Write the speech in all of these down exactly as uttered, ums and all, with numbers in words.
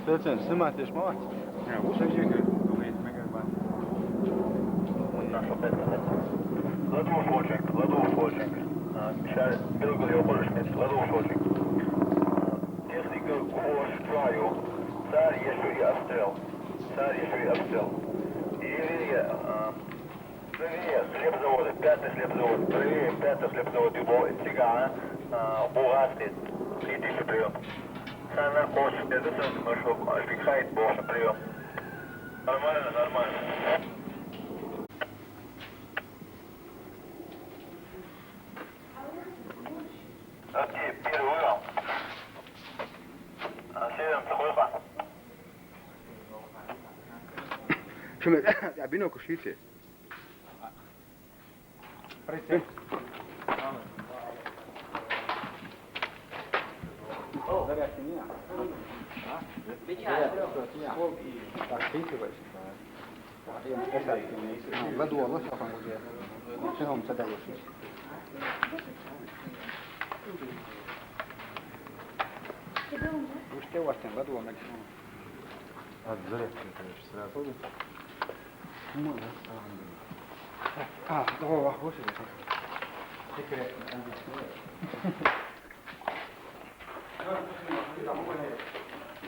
Сецен, снимать еш ма вац? Я, уж уже говорит, мега. Ладу фочек, ладу фочек. А, сейчас белгал я больше нет, ладу фочек. А, техника кош чаю. Царь еще и обстрел. Царь еще и обстрел. И, а, Правее хлебзавода, пятый хлебзавод, правее пятый хлебзавод, его цигара, а, бухгалтер, три тысячи прием. Цена кош, это самый маршрут, а, фиксает больше прием. Нормально, нормально. Окей, первый раунд. А, Северный, сколько? Шумер, я бинокль шите. Прицел. Зарядки нет. А? Зарядки нет. Так, шите. А, ладу, ладу, сейчас он уже. Сейчас он сюда вышел. Вы что, у вас там ладу, ладу? А, зарядка, короче, сразу. Ну, да, сразу. А, давай, вах, вот сюда. Секрет.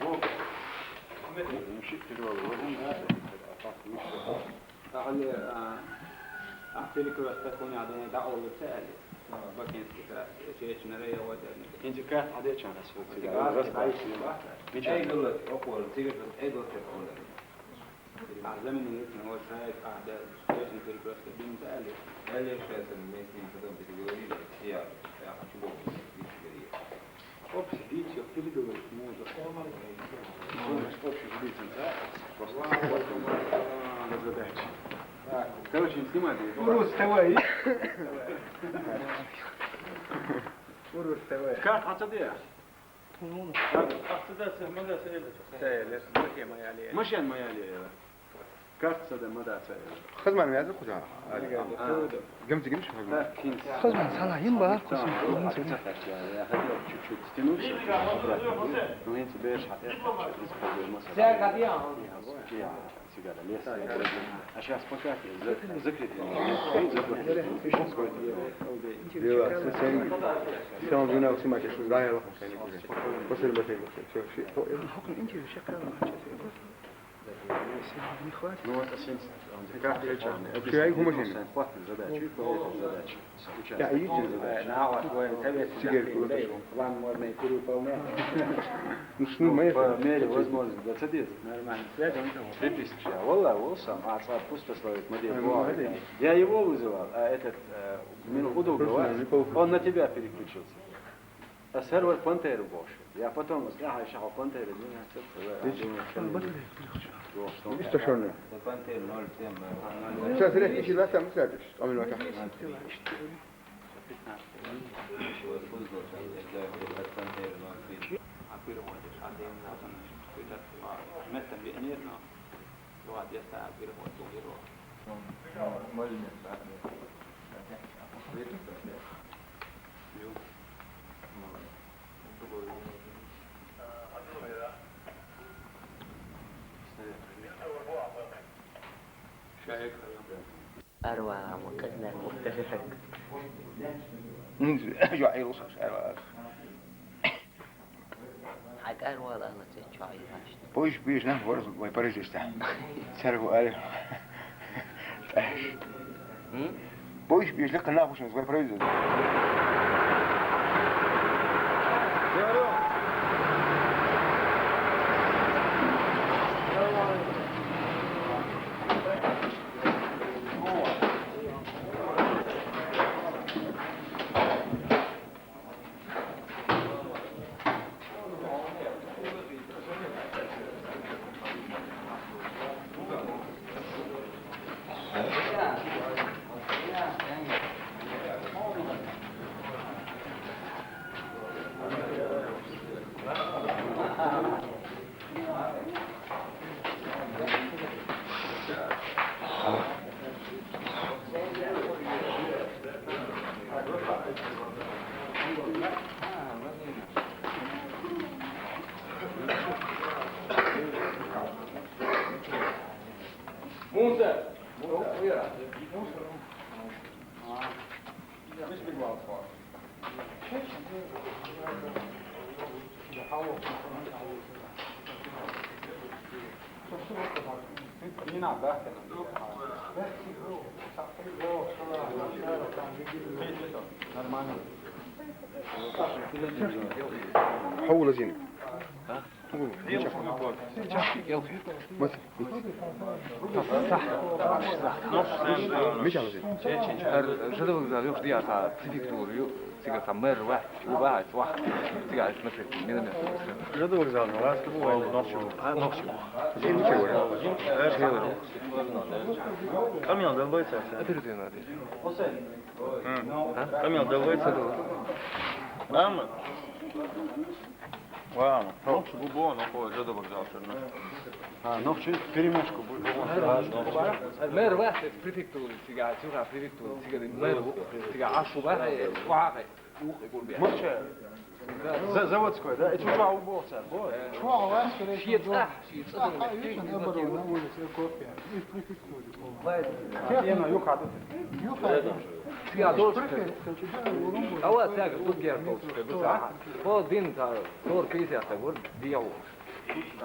Во. Ну, щит тяжёлый, вот, а так лучше. Ахали, а, а, перекрёсток у меня, да, да, улица, али. Бакинский трасса, чечнере я вот, али. Инди карт аде чан, а, вот, тига, а, раз, а, два, а, три. Ничего. Эй, было, около, тига, эй, было, около. А, за меня есть, ну, вот, а, да, чечный перекрёсток, бин, да, али. Далее, сейчас вместе потом переговорили, я, я хочу больше, переговорили. Общий бить, я переговорить можно. Ну, значит, общий бить, да? Просто задача. Так, короче, не снимай, да? Урус ТВ. Урус ТВ. Как? А тебе? Как? А сюда, сюда, сюда, сюда. Сюда, машина моя лея. Машина моя лея. Карт сада ма дац. Хазман язы худа. Гамзи гимш хазман. Хазман сала йим ба. Я хотел чуть-чуть стянуться обратно. Ну, я тебе ж хотел. Сигарет, лес. А сейчас пока закрыт. Все, все, все. Спасибо большое. Все, все. Ну вот, а сенс, он как лечебный. Чё, я их умоляю? Хватит задачи, хватит задачи. Я и видел задачи. Сигарет куда пошёл? План можно и переполнять. Ну, что, ну, по мере возможности, да, садись. Нормально. Связь, он там. Три тысячи. А валла, вол сам, а отца пусто словит, модель. Я его вызывал, а этот, э, Минхудов, он на тебя переключился. А сервер Пантера больше. Я потом, я ещё Пантера, не знаю, что это, я думаю, что он. Истощённый. Пантера ноль семь, э, ноль семь. Сейчас, резко, ещё раз там сядешь, а мне пока. Арвара, ма къизлар, ма къизлар. Ин, жо айрус, арвара. Хьакъ арвала, ала це чай гашт. Пусть бежна, ворз, вай парижиста. Царгу ари. Таш. М? Пусть бежна, къана хушин, вай парижиста. حول زين. Мича лазин? Жада вокзал йоах, диъ са префектура я, цига цхьа мэр вац, вац, вац. Цига аз ма цига, мина мина. Жада вокзал, ну, вас ты бывал, ночью. Ночью. Зин чевер. Чевер. Камел, долбойся. Оперативно, оперативно. Камел, долбойся. Ама. Ладно. Нохчи бу бо, но хо жада вокзал шерна. А, нохчи перемешку бу. Мэр вац, префектура, цига, цига префектура, цига мэр, цига ашу вац, вац, ух, гурбия. Моча. За-, заводской, да? Это чё, у бо, бо? Чё, у вас, скорее всего, шиец, а, шиец, а, а, видишь, он оборона на улице, копия. И в префектуре. Тема, юха, да? Юха, да. Цига дочка. Ава цига тут гер дочка, гуса. По дин та, сто пятьдесят та, гур, дияло.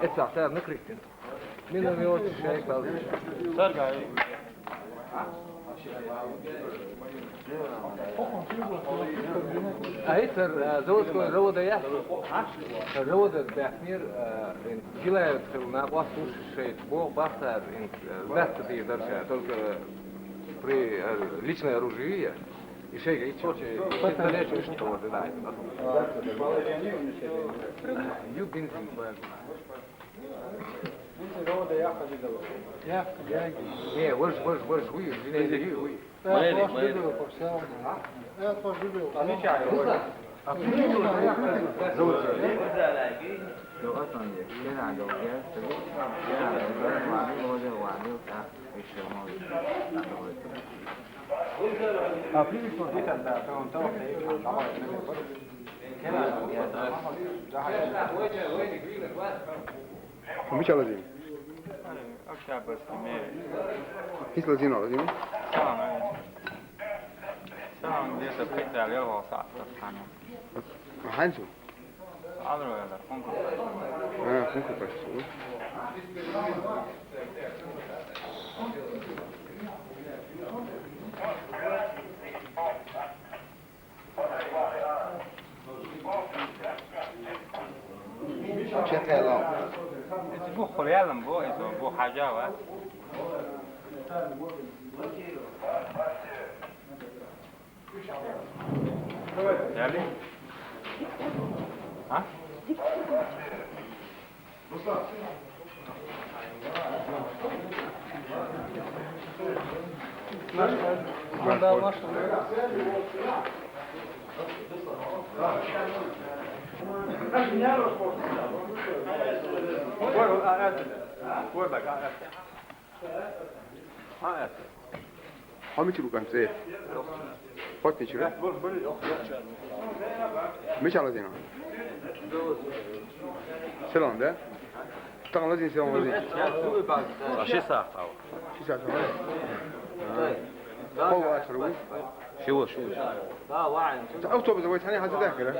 Эца та накрытин. Мина мина шейк бал. Саргай. А это, э, заводской, завода я. Завода бахмир, э, ин, жилая, на класс шейк, бо, бахтар, ин, э, бахтар, только при, э, личное оружие. И шейга, и чё, и пистолет, и что, да, да. Ю бензин. Не, вож, вож, вож, уй, извиняйте, уй, уй. Мэри, мэри. А привет, вот это, да, то он того, что я там, давай, давай. Мича лазин? Октябрьский мэр. Хис лазин, лазин? Салам, э. Салам, где-то петля левого сахта стану. Ханчу? Алро я да, конкурс. А, конкурс пошёл. Чекело. Эти бу хулялым бу, эти бу хажава. Яли? А? Хьо мичара ву, кӀант, цӀе? Хотни чура? Мича лазийна? Селан, да? Тахана лазийна, селан лазийна. Ши сагӀат ава. Ши сагӀат ава. Хьо ва, атхар ву? Ши ва, ши ва. Ца автобус вай цхьана хьалца даьхкира?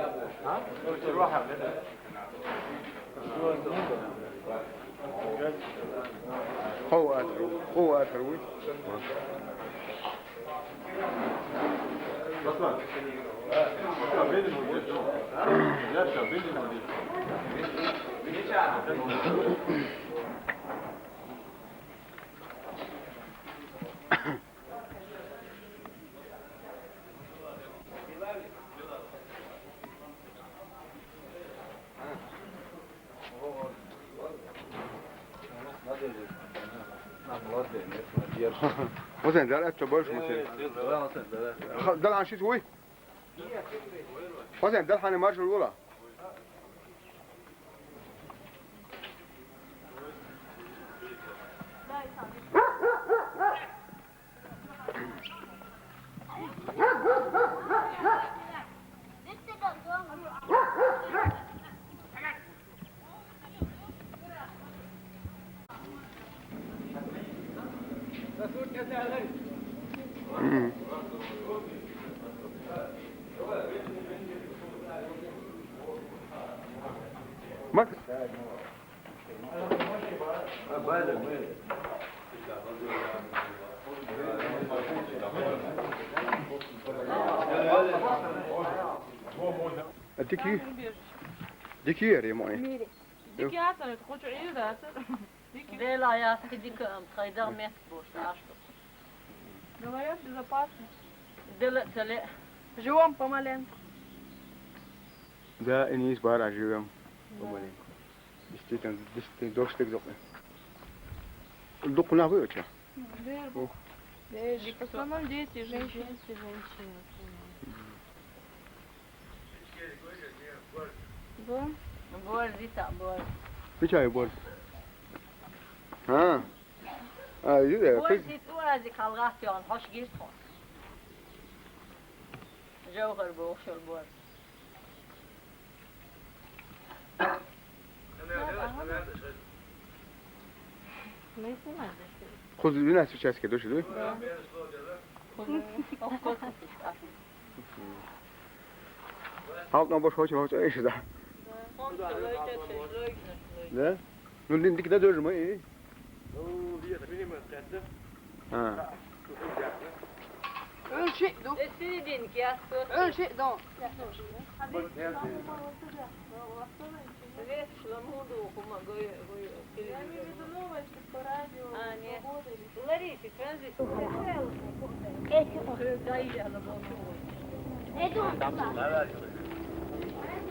Хьо ва, атхар ву? Хьо ва, атхар ву? Хьусен, дӀа аьтту, больше, Хьусен. Ха, дӀа хьан шийтта вуй? Хьусен, дӀа хьан маршал вула? Мак? Дики? Дики яр ма. Дики яцар, хучу ил дацар. Дела яс дика ам тхайда мет бош ашто. Говорят, безопасно. Дела цале. Живем помаленьку. Да, и не избара, живем помаленьку. Действительно, действительно, дождь так зокъ. Дукъ на вы чё? Дер бу. Дер, в основном дети, женщины. Дети, женщины, в основном. Бу? Бор, дита, бор. Пичай бор. А. А, иди да. Бор, дит, урази калгат ён, хош гирт хон. Жавхар бу, охшор бор. Хуз вина сейчас ке доши, да? Халт на бош хоче хоче эш да. Да? Ну, дин дик да дожи мы. А. Ölçek dur. Ölçek don. Свет, шламу ду, хума гой, гой. Я имею в виду новости по радио, погода или что. Лариса, транзит.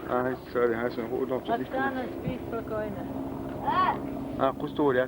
Ай, сори, ха, сон худон. Оксана, спи спокойно. А, кустур, я